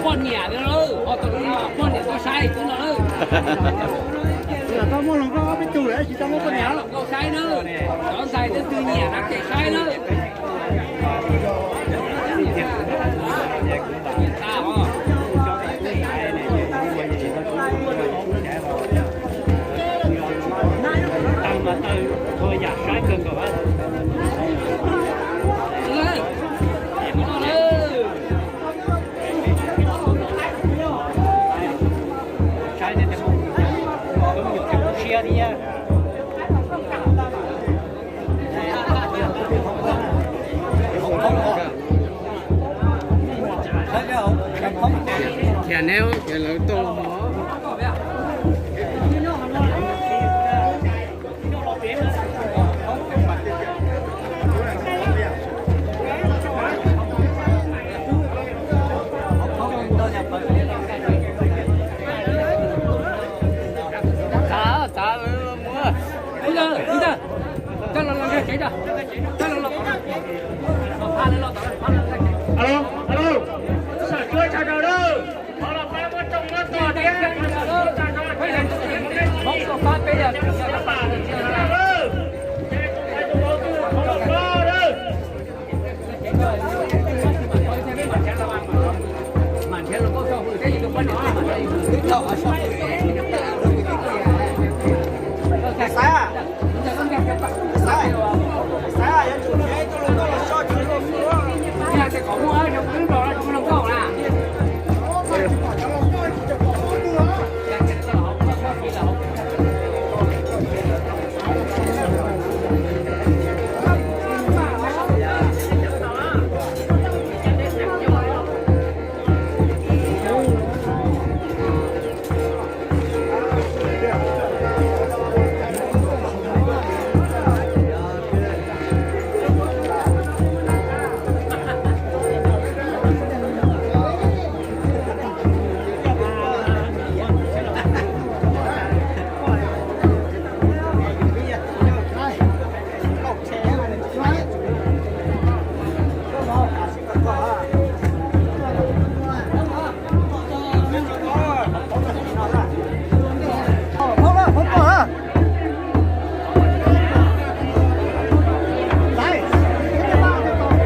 Poj niam no, poj niam tau saib tus no. Tau muaj hluas nkauj ob peb tug lawm tsis tau muaj poj niam. Hluas nkauj saib na, cov ntxhais twb twg nyiam no ces saib na. Thiab neb ces lawv tau hov. Alo, alo, sawv tsuag tshav daws lawm.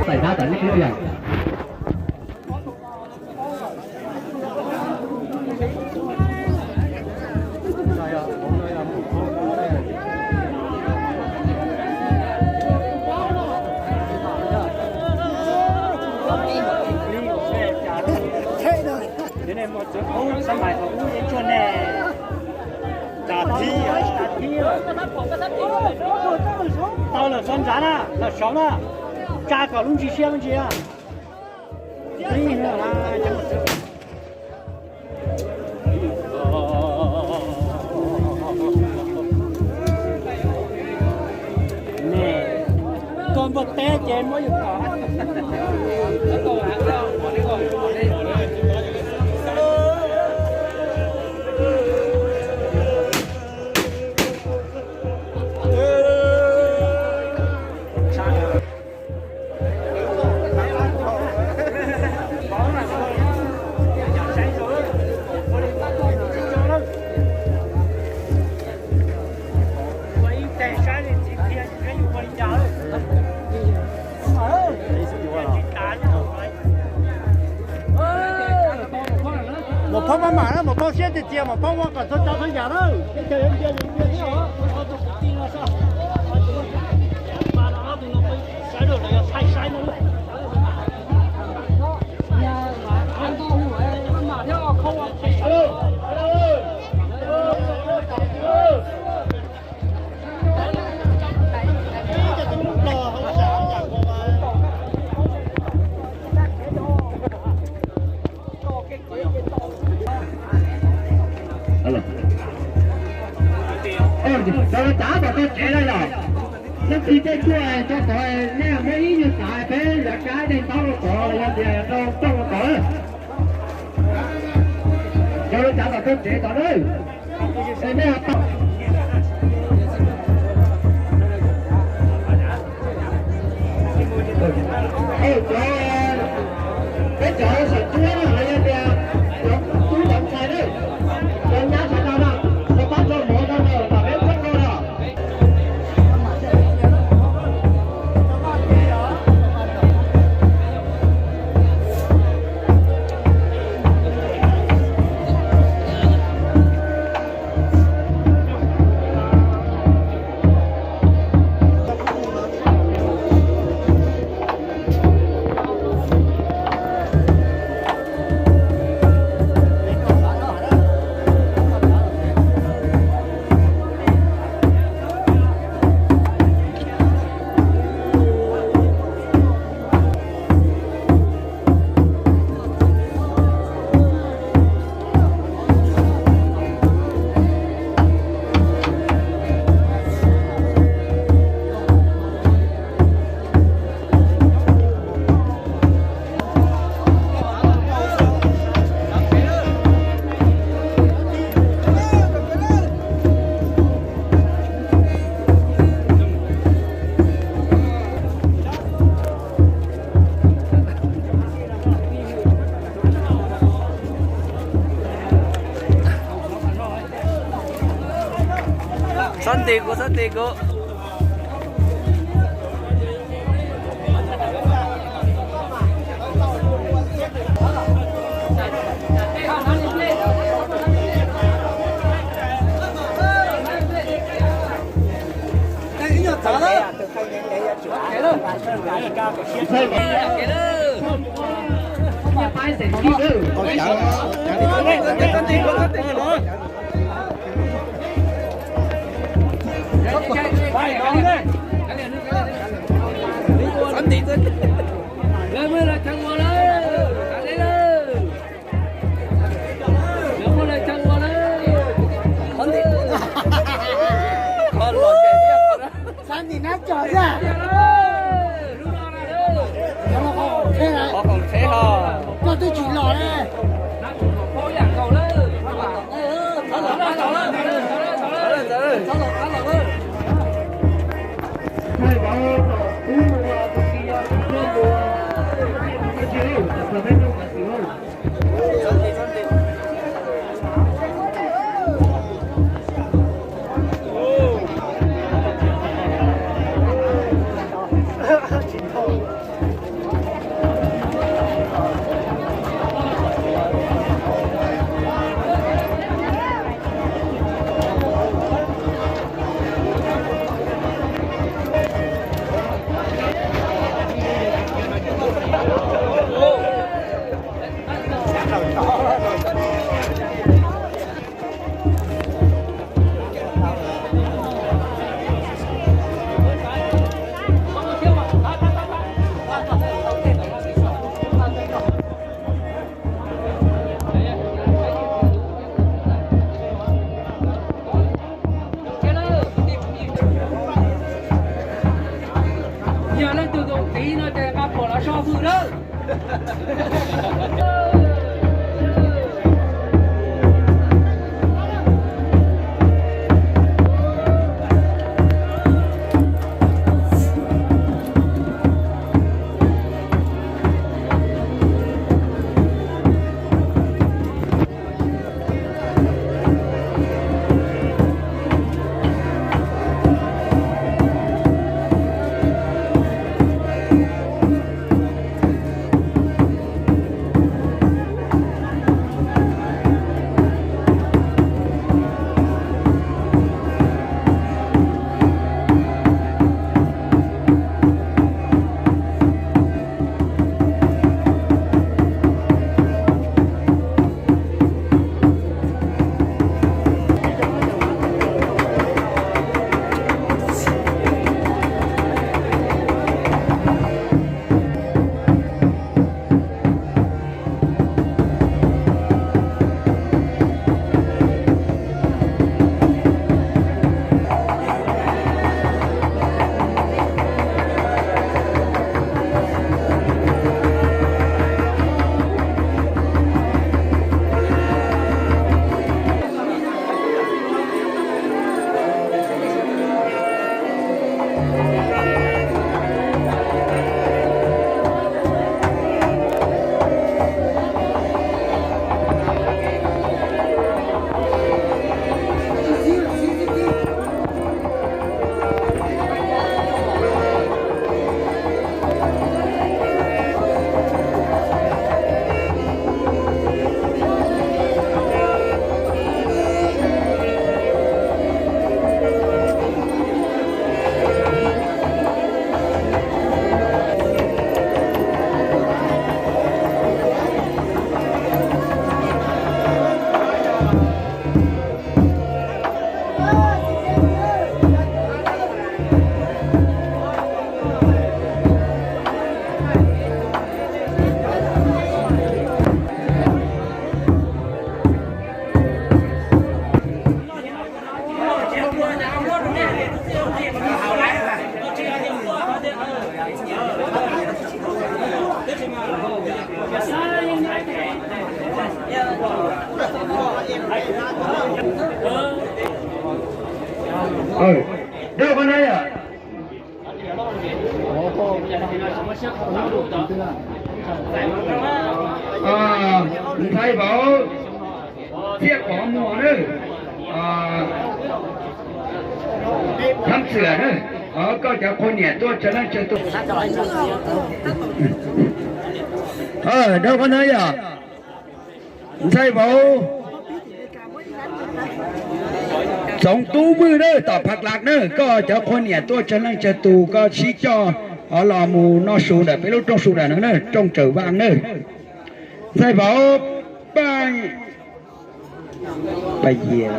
Txais dab tas ib pliag. Tau lawm, txhob ntxav na, lawm saud na, tsa kom lub ntsis siab lub ntsis. Koj npawg teb ces muab yus kom. Maum Phaub maj mam na, Maum Phaub siab tiag tiag, Maum Phaub ua kom txhua tsav txhua yam na. Alo. Ê, tao txav kom tau tsev lawm los? Tib teg tuaj rau tod, nej muab ib nyuag xav peb yav kab neeg ntaub rau tod los yog tias rau rooj rau tod. Yog li cas kom tuaj tsev tod na. Es nej ho tau, cov, peb cov saum cuab na los yog tias cov tub cov ntxhais na, cov nyab sawv daws na, los pab rau mov rau nws kom peb txhob nqaij na. Txhob nti kuv, txhob nti kuv. Lawv muaj lawv chaw ua lawm, lawv muaj lawv chaw ua lawm. Xav ntim nab cog xwb. Qhov khoom tsheb ho. Koj twb tsis los ne. Yog leej twg tus qiv no ces nqa phuam los so hwj lawm. Dab qhov no yom. Ntxhais vauv Txiaj Pov Muas na, Thab Txwm na, koj cov qhua niam tuaj tsawg leej tsawg tus. Dab qhov no yom. Ntxhais vauv Txoov Tub Vwj na, tom Phav Lav na, koj cov qhua niam tuaj tsawg leej tsawg tus, koj sib coj los mus noj su ntawm peb lub rooj su ntawm no na, rooj Tsawm Vaj na. Ntxhais vauv Paj, Paj Yias,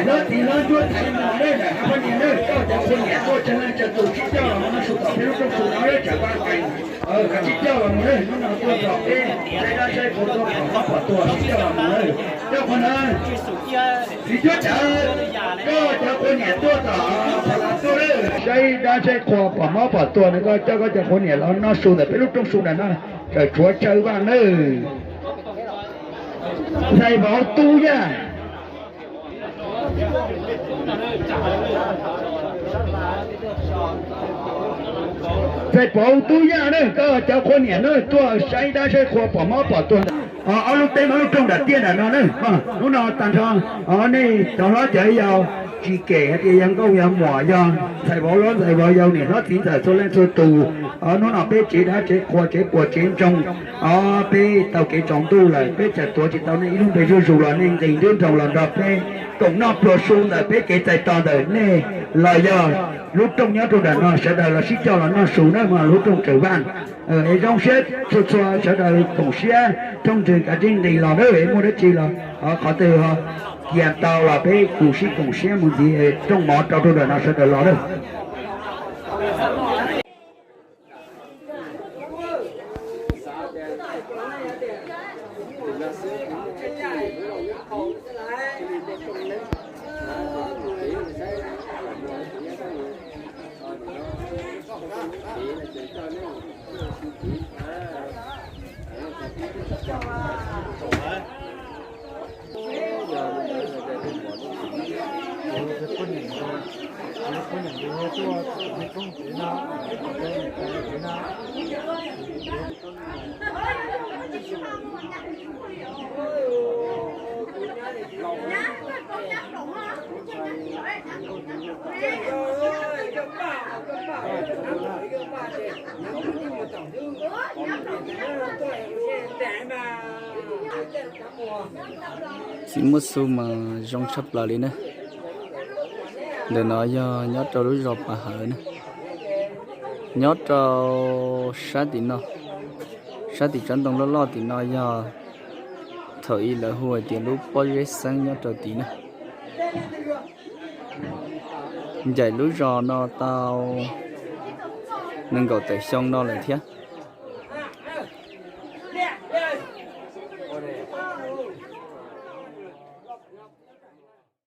hlob txiv hlob ntsuab thaiv no na, hab poj niam na, koj cov qhua niam tuaj tsawg leej tsawg tus sib coj los mus noj su tom peb lub rooj su no, Tsawm Vaj Kees, koj sib coj los mus na, hnub no tuaj tom peb saib dab saib qhua tuaj pom mob pom tuag sib coj los mus na. Coj qhov na, txiv cuab taws, koj cov qhua niam tuaj tom Phav Lav tuaj na, saib dab saib qhua pom mob pom tuag na, koj coj koj cov qhua niam los noj su ntawm peb lub rooj su ntawm no, Tsawm Tshuav Tsawg Vaj na. Ntxhais vauv Tub Yaj, ntxhais vauv Tub Yaj na, koj cov qhua niam na tuaj saib dab saib qhua pom mob pom tuag ntawm ob lub teb ob lub rooj nram tiaj nram no na. Hnub no tag nrho nej cov hlob cov yau, tsis kem hais tias yog nkauj yog muam, yog ntxhais vauv hlob ntxhais vauv yau, niam hlob txiv ntxawm txhua leej txhua tus, hnub no peb tsev dab tsev qhua tsev puas tsev ntsoog, peb tau kev tsaus ntuj lawm, peb txawm tuav tsis tau nej ib lub npe zuj zus los nej nqis nruab nroos los nrog peb koom noj pluag su ntawm peb kev txais tos ntawm nej los yog lub rooj nyob rau nram no, sawv daws los sib coj los noj su na, mas lub rooj Tsawm Vaj. Es zoo siab txhua txhua sawv daws koom siab thooj nrwg kav tsij nqis los na, muaj dab tsi los qhov twg ho cia tau los peb kuj sib koom siab mus ntxiv, rooj mov rau rau nram no sawv daws los na. Txiv muaj xu mas zoo tshaj plaws li na. Ntawm no yog nyob rau lub zos Pas Hawv na, nyob rau sab tim no, sab tim tsob ntoo loj loj tim no yog thaum ub lawv hu hais tias lub pob zeb xeeb nyob rau tim na. Ncaim lub zos no tau nees nkaum tawm xyoo no lawm thiab.